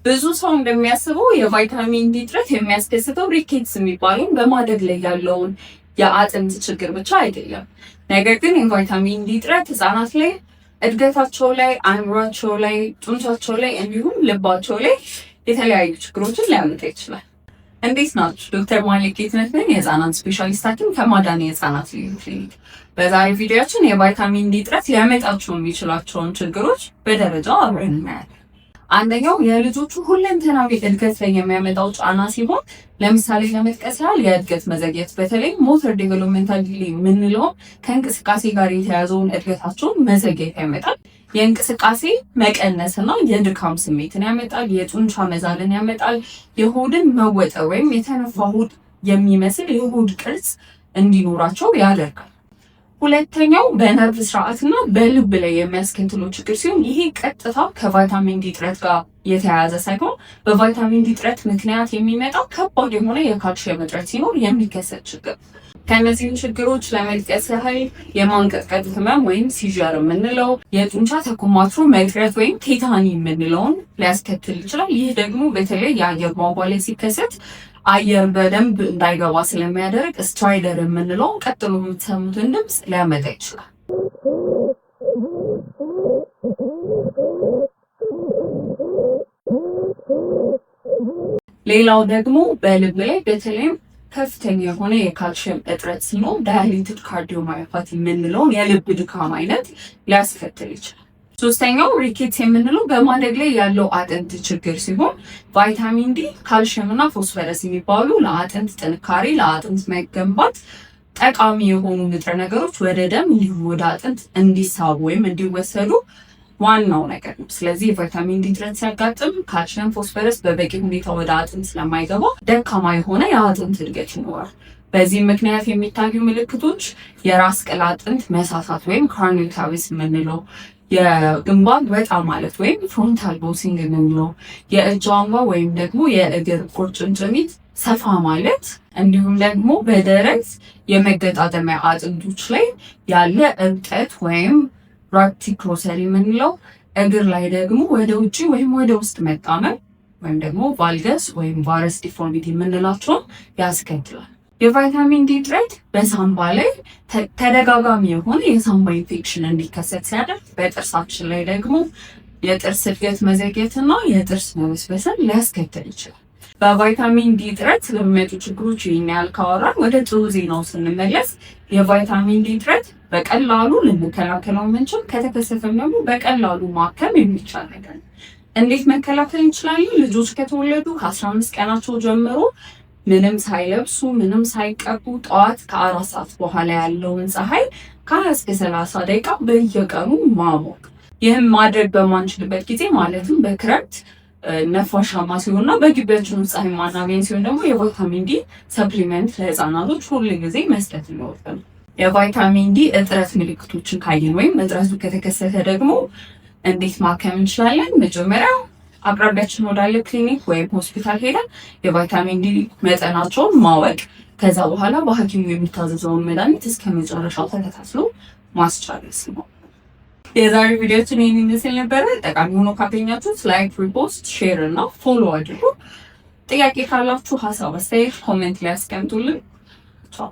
ብዙ ሰው እንደሚያስበው የቫይታሚን ዲ እጥረት የሚያስከስተው rickets የሚባለውን በማደግ ላይ ያለውን የአጥንት ችግር ብቻ አይደለም። ነገር ግን የቫይታሚን ዲ እጥረት ህጻናት ላይ እድገታቸው ላይ፣ አእምሯቸው ላይ፣ ጡንቻቸው ላይ እንዲሁም ልባቸው ላይ የተለያዩ ችግሮችን ሊያመጣ ይችላል። እንዴት ናችሁ? ዶክተር ማሌክ ጌትነት ነኝ፣ የህፃናት ስፔሻሊስት ሐኪም ከማዳን የህፃናት ልዩ ክሊኒክ። በዛሬ ቪዲዮአችን የቫይታሚን ዲ እጥረት ሊያመጣቸው የሚችላቸውን ችግሮች በደረጃው አብረን እናያለን። አንደኛው የልጆቹ ሁለንተናዊ እድገት ላይ የሚያመጣው ጫና ሲሆን፣ ለምሳሌ ለመጥቀስ ያህል የእድገት መዘግየት፣ በተለይ motor developmental delay የምንለው ከእንቅስቃሴ ጋር የተያያዘውን እድገታቸውን መዘግየት ያመጣል። የእንቅስቃሴ መቀነስና የድካም ስሜትን ያመጣል። የጡንቻ መዛልን ያመጣል። የሆድን መወጠር ወይም የተነፋ ሆድ የሚመስል የሆድ ቅርጽ እንዲኖራቸው ያደርጋል። ሁለተኛው በነርቭ ስርዓትና በልብ ላይ የሚያስከትለው ችግር ሲሆን፣ ይሄ ቀጥታ ከቫይታሚን ዲ እጥረት ጋር የተያያዘ ሳይሆን በቫይታሚን ዲ እጥረት ምክንያት የሚመጣው ከባድ የሆነ የካልሽየም እጥረት ሲኖር የሚከሰት ችግር። ከእነዚህም ችግሮች ለመጥቀስ ያህል የማንቀጥቀጥ ህመም ወይም seizure የምንለው፣ የጡንቻ ተኮማትሮ መቅረት ወይም tetany የምንለውን ሊያስከትል ይችላል። ይህ ደግሞ በተለይ የአየር ቧንቧ ላይ ሲከሰት አየር በደንብ እንዳይገባ ስለሚያደርግ stridor የምንለውን ቀጥሎ የምትሰሙትን ድምፅ ሊያመጣ ይችላል። ሌላው ደግሞ በልብ ላይ በተለይም ከፍተኛ የሆነ የካልሽየም እጥረት ሲኖር dilated cardiomyopathy የምንለውን የልብ ድካም አይነት ሊያስከትል ይችላል። ሶስተኛው rickets የምንለው በማደግ ላይ ያለው አጥንት ችግር ሲሆን፣ ቫይታሚን ዲ፣ ካልሽየም እና ፎስፈረስ የሚባሉ ለአጥንት ጥንካሬ፣ ለአጥንት መገንባት ጠቃሚ የሆኑ ንጥረ ነገሮች ወደ ደም እንዲሁም ወደ አጥንት እንዲሳቡ ወይም እንዲወሰዱ ዋናው ነገር ነው። ስለዚህ የቫይታሚን ዲ እጥረት ሲያጋጥም ካልሽየም፣ ፎስፈረስ በበቂ ሁኔታ ወደ አጥንት ስለማይገባ ደካማ የሆነ የአጥንት እድገት ይኖራል። በዚህ ምክንያት የሚታዩ ምልክቶች የራስ ቅል አጥንት መሳሳት ወይም craniotabes የምንለው፣ የግንባር ወጣ ማለት ወይም frontal bossing የምንለው፣ የእጅ አንጓ ወይም ደግሞ የእግር ቁርጭምጭሚት ሰፋ ማለት፣ እንዲሁም ደግሞ በደረት የመገጣጠሚያ አጥንቶች ላይ ያለ እብጠት ወይም rachitic rosary የምንለው፣ እግር ላይ ደግሞ ወደ ውጭ ወይም ወደ ውስጥ መጣመም ወይም ደግሞ valgus ወይም varus deformity የምንላቸውን ያስከትላል። የቫይታሚን ዲ እጥረት በሳምባ ላይ ተደጋጋሚ የሆነ የሳምባ ኢንፌክሽን እንዲከሰት ሲያደርግ፣ በጥርሳችን ላይ ደግሞ የጥርስ እድገት መዘግየትና የጥርስ መበስበስን ሊያስከትል ይችላል። በቫይታሚን ዲ እጥረት ስለሚመጡ ችግሮች ይህን ያህል ካወራን፣ ወደ ጥሩ ዜናው ስንመለስ የቫይታሚን ዲ እጥረት በቀላሉ ልንከላከለው የምንችል፣ ከተከሰተም ደግሞ በቀላሉ ማከም የሚቻል ነገር ነው። እንዴት መከላከል እንችላለን? ልጆች ከተወለዱ ከ15 ቀናቸው ጀምሮ ምንም ሳይለብሱ፣ ምንም ሳይቀቡ ጠዋት ከ4 ሰዓት በኋላ ያለውን ፀሐይ ከ20 እስከ 30 ደቂቃ በየቀኑ ማሞቅ። ይህም ማድረግ በማንችልበት ጊዜ፣ ማለትም በክረምት ነፋሻማ ሲሆንና በግቢያችን ውስጥ ፀሐይ ማናገኝ ሲሆን ደግሞ የቫይታሚን ዲ supplement ለህፃናቶች ሁል ጊዜ መስጠት ይኖርብናል። የቫይታሚን ዲ እጥረት ምልክቶችን ካየን ወይም እጥረቱ ከተከሰተ ደግሞ እንዴት ማከም እንችላለን? መጀመሪያ አቅራቢያችን ወዳለ ክሊኒክ ወይም ሆስፒታል ሄደን የቫይታሚን ዲ መጠናቸውን ማወቅ፣ ከዛ በኋላ በሐኪሙ የሚታዘዘውን መድኃኒት እስከ መጨረሻው ተከታትሎ ማስጨረስ ነው። የዛሬ ቪዲዮችን ይህን ይመስል ነበረ። ጠቃሚ ሆኖ ካገኛችሁት like፣ repost፣ share እና follow አድርጉ። ጥያቄ ካላችሁ፣ ሀሳብ አስተያየት comment ላይ አስቀምጡልን። ቻው።